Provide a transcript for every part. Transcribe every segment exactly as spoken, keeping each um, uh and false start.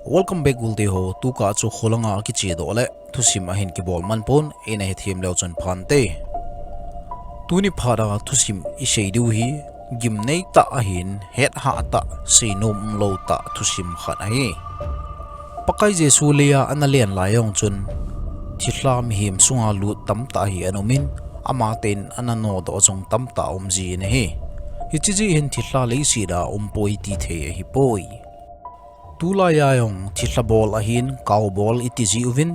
Welcome back, gulte ho. Tukah chu kholanga kiche doh le thusim ahin kibol man pon, eina hethem leu chun phante. Tuni phat a thusim isei diu hi gimnei tah ahin, hethah tah, seinom umlou tah thusim khat ahi. Pakai Jesu leiya ana len lai jong chun thilha mihem sunga lut tamtah hi ana umin, amatein ana nodoh jong tamtah aum jin ahi. Hiche jeh hin thilha leiset a umpoi ti thei ahipoi. Tulaiya jong thilha bol ahin, kaobol iti jiuvin,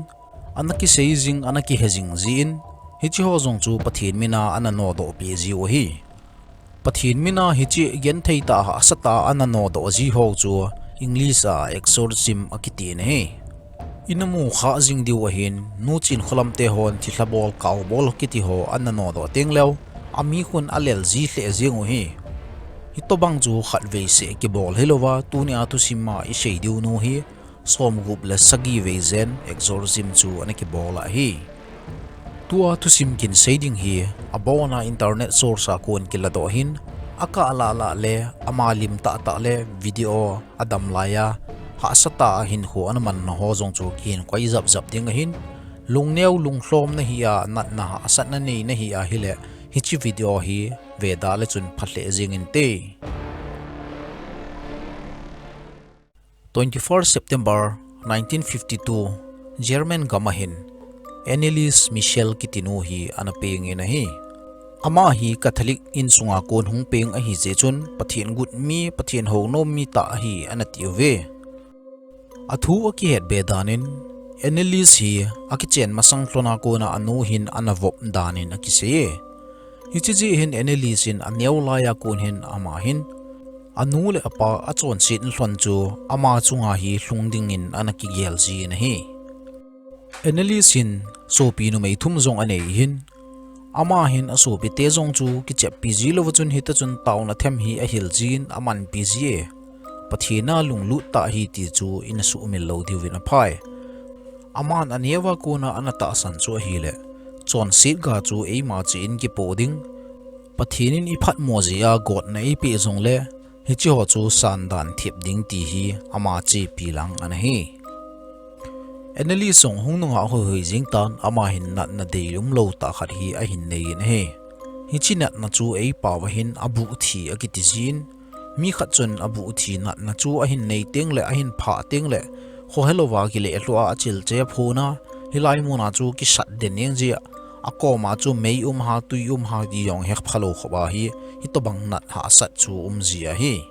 ana kisei jing, ana kihe jing jin, hicheho jong chu Pathen mina ana nodoh peh jiu ahi. Pathen mina hiche genthei tah, hahsa tah ana nodoh jiho chu English a exorcism akitin ahi. Ina mu kha jing diu ahin, nu Chinkholam te hon thilha bol, kaobol kiti ho ana nodoh teng leu, ami khun alel ji lheh jeng u ahi. Hitobang chu khatvei seh kibol hilouva, tunia thusim a isei diu nu hi somgup le sagi vei jen exorcism chu ana kibol ahi. Tua thusim kin sei ding hi, abona internet source a kon kiladoh ahin, akah lah lah le, ama lim tahtah le, video adam laiya, hahsa tah a hinkho ana manna ho jong chu kihin koi japjap ding ahin, lungneo lunglhom nahi a, natna hahsatna nei nahi ahile, hiche video hi veda le chun pha lheh jeng inte. Twenty-first September nineteen fifty-two, German gam ahin Anneliese Michel kitinu hi ana pengin ahi. Ama hi Catholic insunga kon hung peng ahi jeh chun Pathen got mi, Pathen hounom mi tah ahi ana tiuve. Athu akihet be danin, Anneliese hi akichen masang lhona kona anu hin ana vop danin akiseiye. Hiche jeh hin Anneliese in aneo laiya kon hin ama hin anu le apa achonset lhon chu ama chunga hi lhung dingin ana kigel jin ahi. Anneliese hin sopi numei thum jong anei hin, ama hin asopite jong chu kicheppi jilouva chun hita chun taona them hi ahil jin amanpi jiye. Pathen a lunglut tah ahi ti chu ina suhmil lou diuvin aphai. Aman aneo a kona ana tahsan chu ahile, chonset ga chu eima cheh in kipoh ding, Pathen in iphatmo jeh a gotna eipeh jongle, hicheho chu sandan thep ding ti hi ama chepi lang ana hi. Anneliese jong hung nungah hoihoi jeng tan, ama hin natna deium lou tah khat hi ahin neiyin ahi. Hiche natna chu eipao a hin abuh thi akiti jin, mi khat chun abuh thi natna chu ahin nei tengle, ahin phah tengle, khohelouva kileh lhua achilcheh aphona, hilai muna chu kisat den jeng jia, akoma chu mei um ham, tui um ham ti jong hephalou khop ahi, hitobang nat hahsat chu um ji ahi.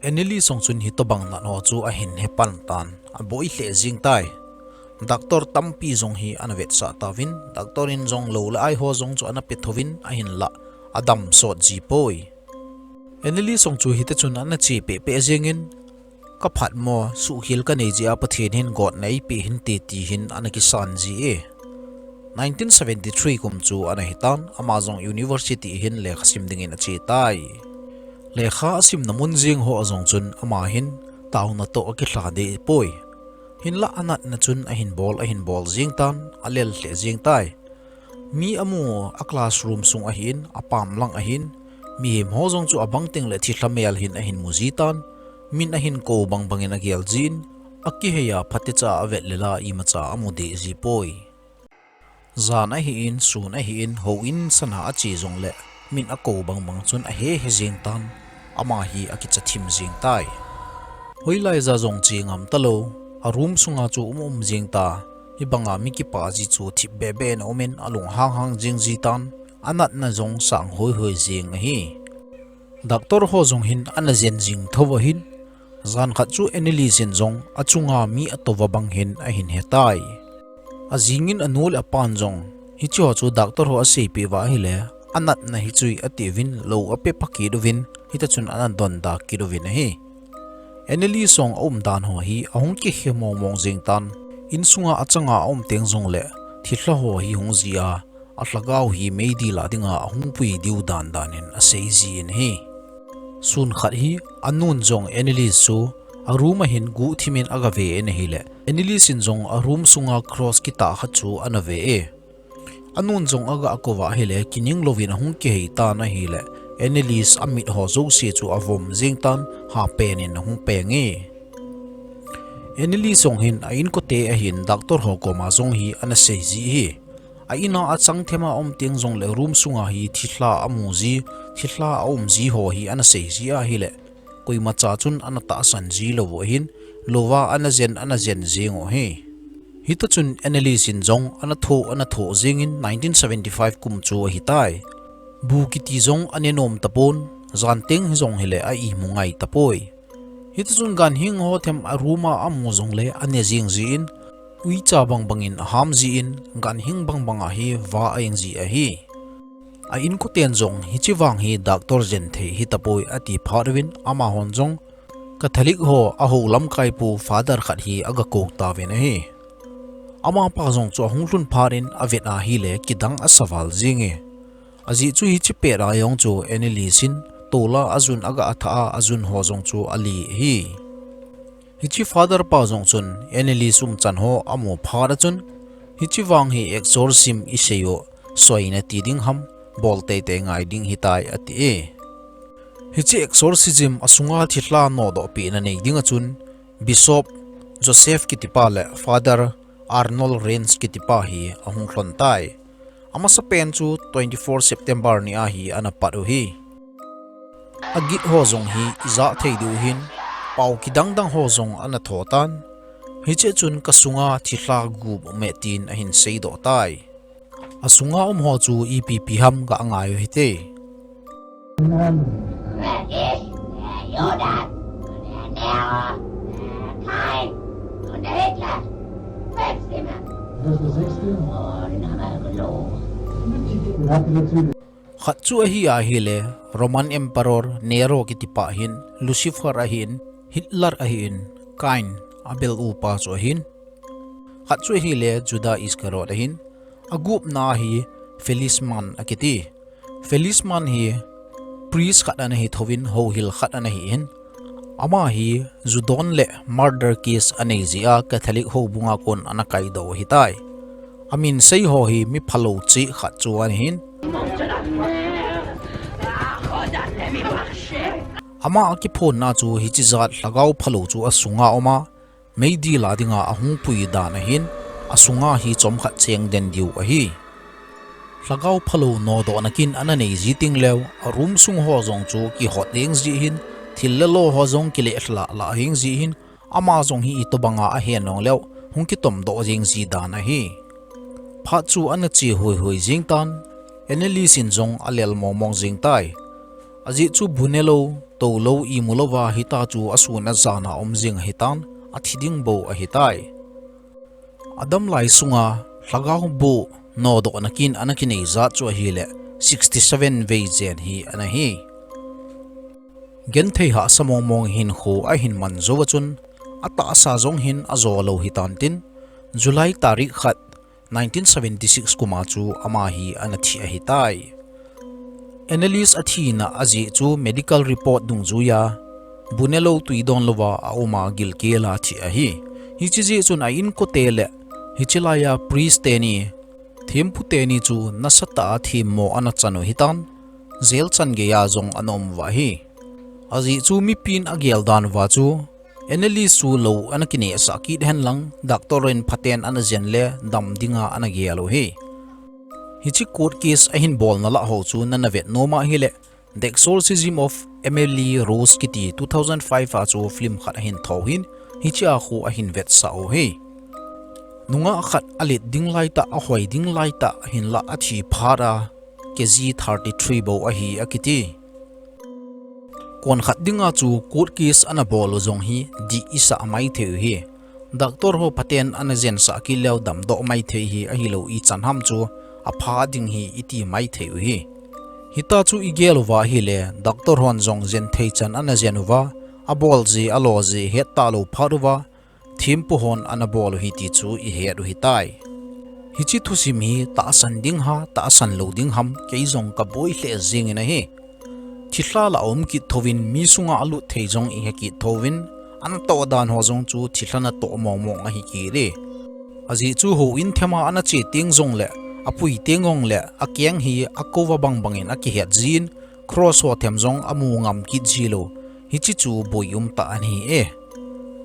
Anneliese jong chun hitobang nat ho chu ahin hepan tan, aboi lheh jeng tai. Doctor tampi jong hi ana vetsah tauvin, doctor in jong lou le ai ho jong chu ana pe thouvin ahinlah, adam sot ji poi. Anneliese jong chu hita chun ana che pehpeh jengin, kaphatmo, suhkhel kanei jeh a Pathen hin gotna eipeh hinte ti hin ana kisan ji e. Nineteen seventy-three kum chu ana hitan, ama jong university hin lekha sim dingin ache tai. Lekha asimna mun jeng ho a jong chun ama hin taona toh akilha deh poi. Hinlah anatna chun ahin bol, ahin bol jeng tan, alel lheh jeng tai. Mi amu a classroom sung ahin, apam lang ahin, mihem ho jong chu abang tengle thilha mel hin ahin mu ji tan, min ahin kou bangbangin agel jin, akihei a phatecha avet lela imacha amu deh ji poi. Jan ahin, sun ahin, houin sana ache jongle, min akou bangbang chun ahehe jeng tan, ama hi akicha thim jeng tai. Hoilai ja jong che ngam talou, a room sunga chu um um jeng ta, hibanga mi kipah ji chu thip behbeh in aumin alung hanghang jeng ji tan, anatna jong sang hoihoi jeng ahi. Doctor ho jong hin ana jen jing thou ahin, jan khat chu Anneliese in jong achunga mi atouva bang hin ahin hetai. Ajingin anu le apan jong, hicheho chu doctor ho aseipeh uva ahile, anatna hi chu e atiuvin, lou ape pha kit uvin, hita chun ana donda kit uvin ahi. Anneliese jong aumdan ho hi ahung kihe mongmong jeng tan, insunga achanga aum teng jongle, thilha ho hi hung jia, alhagao hi meidil a dinga ahung pui diu dandan in asei jin ahi. Sun khat hi anun jong Anneliese chu a room a hin guhthimin agave in ahile, Anneliese in jong a room sunga cross kitah khat chu ana ve e. Anun jong aga kouva ahile, kining louvin ahung kihei tan ahile, Anneliese amit ho jouse chu avom jeng tan, hapen in ahung peng e. Anneliese jong hin a inkote ahin doctor ho koma jong hi ana sei ji hi. A in'a achang thema um teng jongle room sunga hi thilha amu ji, thilha aum ji ho hi ana sei ji ahile, koimacha chun ana tahsan ji lou u ahin, louva ana jen, ana jen jing u hi. Hita chun Anneliese in jong ana tho, ana tho jingin nineteen seventy-five kum chu ahitai. Bu kiti jong ane nom tapon, jan teng hi jong hile a imu ngai tapoi. Hita chun ganhing ho them a room a amu jongle ane jing jin, uicha bangbangin aham jin, ganhing bangbanga hi va a eng ji ahi. A inkoten jong hiche vang hi doctor jen thei hitapoi ati phat uvin, amahon jong Catholic ho a ho lamkaipu Father khat hi aga kou tauvin ahi. Amapa jong chu ahung lhun phat in avet ahile kidang asa val jinge. Ajeh chu hiche pet a jong chu Anneliese in tola ajun aga atha a, ajun ho jong chu ali ahi. Hiche Father pa jong chun Anneliese umchan ho amu phat a chun, hiche vang hi exorcism isei u, soina ti ding ham, bol teitei ngai ding hitai ati e. Hiche exorcism a sunga thilha nodoh pehna nei dinga chun, Bishop Joseph kitipa le Father Arnold Raines kitipa hi ahung lhon tai. Amasapen chu twenty-four September ni a hi ana pat u hi. Agit ho jong hi ijah thei diu hin, pao kidang dang ho jong ana tho tan. Hiche chun ka sunga thilha gup um e tin ahin seidoh tai. A sunga um ho chu ipi pi ham ga ngai u hite. Khat chu ahi ahile, Roman Emperor Nero kitipa hin, Lucifer ahin, Hitler ahin, Cain, Abel upa chu ahin. Khat chu ahile, Judas Iscariot ahin, agupna hi Felisman akiti. Felisman hi priest khat ana hi thouvin, houhil khat ana hi in. Ama hi judon le murder case anei jeh a Catholic houbunga kon ana kaidoh u ahitai. Amin sei ho hi mi phalou cheh khat chu ana hin. Ama akiphonna chu hiche jat lhagao phalou chu asunga uma, meidil a dinga ahung pui dan ahin, asunga hi chomkhat cheng den diu ahi. Lhagao phalou nodohna kin ana nei ji teng leu, a room sung ho jong chu kihot jeng ji hin, thil le lo ho jong kileh lhah lah jeng ji hin, ama jong hi itobanga ahen nung leu, hung kitomdoh jeng ji dan ahi. Phat chu ana che huihui jeng tan, Anneliese in jong alel mongmong jeng tai. Ajeh chu bu nelou, toulou, imu louva hita chu asun ajan a um jing ahitan, athi ding bou ahitai. Adamlai sunga lhagao bu nodohna kin ana kinei jat chu ahile sixty seven vei jen hi ana hi. Genthei hahsa mongmong hinkho ahin man jouva chun, atahsa jong hin ajo lou hitan tin, July tarik khat, nineteen seventy six kuma chu ama hi ana thi ahitai. Anneliese athina ajeh chu medical report dungjuiya, bu nelou tui donlouva auma gilkel a thi ahi. Hiche jeh chun a inkote le hiche laiya priest teni, thempu teni chu nasatah a themmo ana chan u hitan, jail chan geiya jong ana um uva ahi. Ajeh chu mipin agel dan uva chu, Anneliese chu lou ana kinehsah kit henlang, doctor in phaten ana jen le dam dinga ana gel u hi. Hiche court case ahin bolna lah ho chu nana vet nom ahile, The Exorcism of Emily Rose kiti two thousand five a chu film khat ahin thou hin, hichea khu ahin vetsah u hi. Nungah khat alet ding laitah, ahoi ding laitah, hinlah athi phat a, kg thirty three bou ahi akiti. Konkhat dinga chu court case ana bol u jong hi dih isah maithei u hi. Doctor ho phaten ana jensah kit leu damdoh maithei hi ahilou ichan ham chu apha ding hi iti maithei u hi. Hita chu igel uva ahile, doctor hon jong jenthei chan ana jen uva, abol ji, alo ji, het talou phat uva, thempu hon ana bol u hi ti chu ihet u hitai. Hiche thusim hi tahsan ding ham, tahsan lou ding ham, kei jong kaboi lheh jengin ahi. Thilha la aum kit thouvin, mi sunga alut thei jong ihe kit thouvin, ana toh dan ho jong chu thilha natoh mongmong ahi kit e. Ajeh chu houin thema ana che teng jongle, apui teng jongle, akeng hi akouva bangbangin akihet jin, cross ho them jong amu ngam kit jilou, hiche chu boi umtah ana hi e.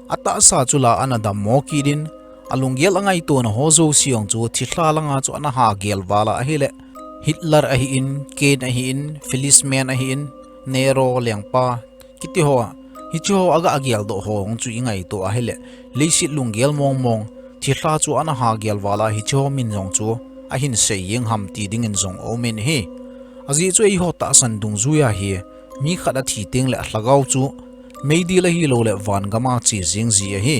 Atahsa chu la ana dammo kit in, alunggel angaitona ho jouse jong chu thilha langa chu ana hagel val a ahile, Hitler ahin, Cain ahin, Fleischmann ahin, Nero lengpa, kiti ho, hiche ho aga geldoh ho jong chu ingaito ahile, leiset lunggel mongmong, thilha chu ana hagel val a hiche ho min jong chu ahin sei jeng ham ti dingin jong aumin ahi. Ajeh chu eiho tahsan dungjuia hi, mi khat athi tengle alhagao chu meidil ahiloule van gama che jeng ji ahi.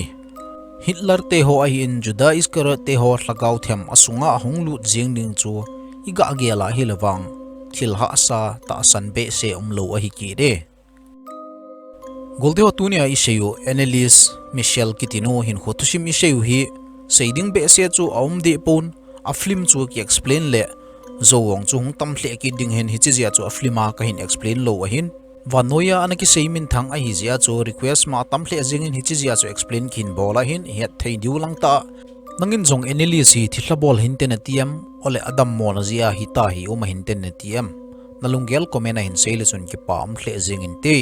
Hitler te ho ahin, Judas Iscariot te ho lhagao them asunga ahung lut jeng ding chu iga gel a ahile vang, thil hahsa tahsan behseh umlou ahi kit e. Golte ho, tunia isei u Anneliese Michel kiti nu hinkho thusim isei u hi, sei ding behseh chu aum deh pon, a film chu ki explain le jou jong chu hung tam lheh kit ding ahin, hiche jeh a chu a film a kahin explain lou ahin. Vannoiya ana kisei minthang ahi jeh a chu request ma atam lheh jengin, hiche jeh a chu explain kihin bol ahin, ihet thei diu lang tah. Nangin jong Anneliese hi thilha bol hinte nati em, ole adammona jeh a hita hi um ahinte nati em? Nalunggel comment a hin seile chun kipa um lheh jengin te.